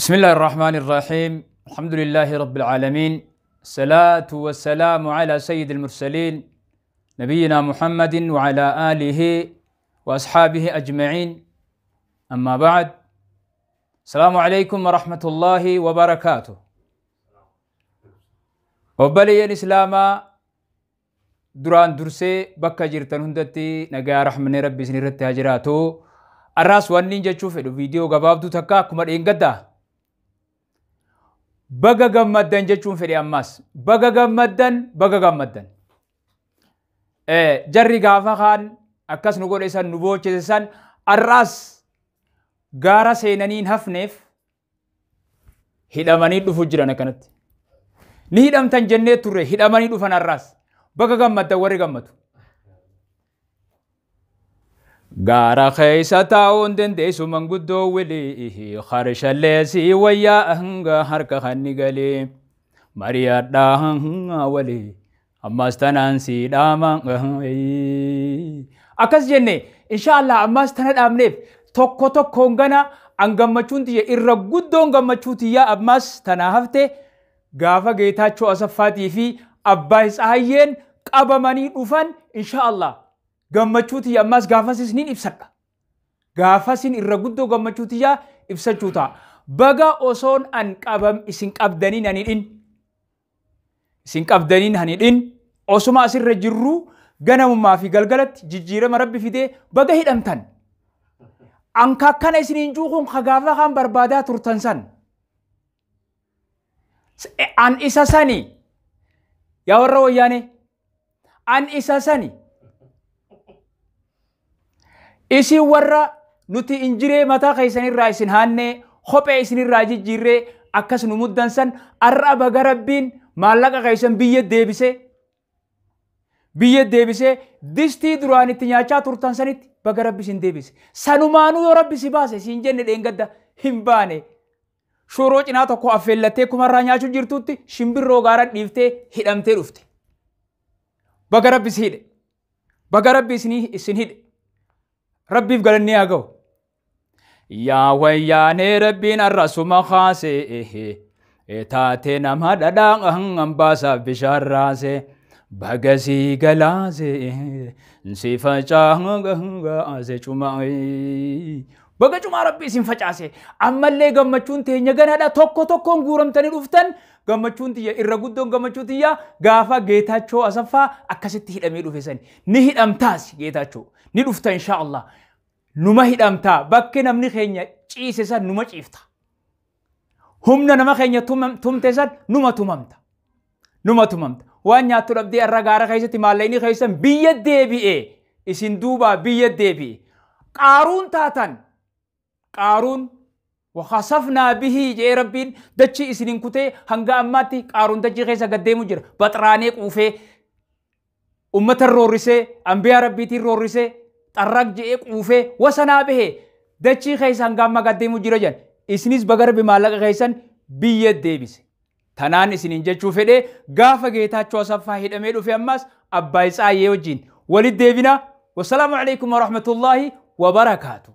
بسم الله الرحمن الرحيم. الحمد لله رب العالمين، الصلاة والسلام على سيد المرسلين نبينا محمد وعلى آله وأصحابه أجمعين. أما بعد، السلام عليكم ورحمة الله وبركاته. وبلي الإسلام duraan dursee bakka jirtan hundatti nagaa rahmanni rabbi isin irratti haa jiraatu. Arraas wanni jechuu fedhu viidiyoo gabaabduu takka akkuma dheengaddaa baga gammaddan jechuun fedhe, ammaas baga gammaddan, baga gammaddan. Jarri gaafa kaan akkas nu godhe san, nu boochise san, arraas gaara seenanii hin hafneef hidhamanii dhufu jiran akkanatti. Ni hidhamtan jennee turre, hidhamanii dhufan arraas. Baga gammaddan warri gammadu. Gaara keessa taa'uun dandeessu manguddoo wilii, harshallee si wayyaa hanga harka kanni galee mari'adhaa walii ammas tanaan si dhaama. Akkas jenne, inshaallah ammas tana dhaabneef tokko tokkoon gana an gammachuun tiyya irra guddoon gammachuu tiyya ammas tanaa hafte gaafa Geetaachoo Asaffaatii fi Abbaa Tsaayyeen qabamanii dhufan, inshaallah gammachuu tiyya ammas gaafasis nin ibsadha. Gaafasin irra guddoo gammachuu tiyya ibsachuu ta'a. Baga osoon an qabam isin qabdaniin ani hidhin. Isin qabdaniin ani hidhin. Osuma asirra jirru ganamummaa fi galgalatti jijjiirama rabbi fidee baga hidhamtan. Anka akkana isiniin juukuun gaafa kan barbaadaa turtan san. An isa sani. Yaa warra wayyaanee. An isa sani. Isin warra nuti injiree mataa keessanirraa isin haannee, kophee isinirraa jijjiirree akkas nu muddan san, arra baga rabbiin maallaqa keessan biyya deebisee, biyya deebisee, distii duraan itti nyaachaa turtan sanitti baga rabbi isin deebise. Sanumaanuu yoo rabbi si baase siin jenne dheengadda hin baane. Shoroo cinaa tokko affeellattee kumarraa nyaachuu jirtutti shimbirroo gaara dhiiftee hidhamtee dhufte. Baga rabbi si hidhe. Baga rabbi isin hidhe. Rabbiif galanni haa ga'u. Yaa wayyaanee, rabbiin arrasuma kaasee taatee nama dhadhaa hambaasaaf bishaan raase, baga sii galaase, si facaase cumaa. Baga cumaa rabbi isin facaase. Ammallee gammachuun teenya ganaadha, tokko tokkoon guuramtanii dhuftan. Gammachuun tiyya irra guddoon gammachuu tiyya gaafa Geetaachoo Asaffaa akkasitti hidhamee dhufe sani. Ni hidhamtaas Geetaachoo. Ni dhufta insha Allah. Numa hidhamtaa, bakki namni keenya ciise san numa ciifta. Humna nama keenya tumte san numa tumamta. Numa tumamta. Waan nyaattu dhabdee irra gaara keessatti maallaqni keessan biyya deebi'ee isin duubaa biyya deebi'e. Qaaruun taatan, qaaruun وخسفنا به jee rabbiin dachii isinin kutee hanga ammaatti qaaruun dachii keessa gaddeemu jira. Baxraanee quufee ummata roorrisee, ambiyaa rabbiitiin roorrisee, xarraq je'ee quufee wasanaa bahee dachii keessa hanga ammaa gaddeemu jira jedhan. Isinis baga rabbi maallaqa keessan biyya deebise. Tanaan isiniin jechuu fedhee, gaafa Geetaachoo Asaffaa hidhamee dhufe ammas Abbaa Tsaayyee wajjin walitti deebina. Wassalaamu alaikum warahmatullaahi wabarakaatu.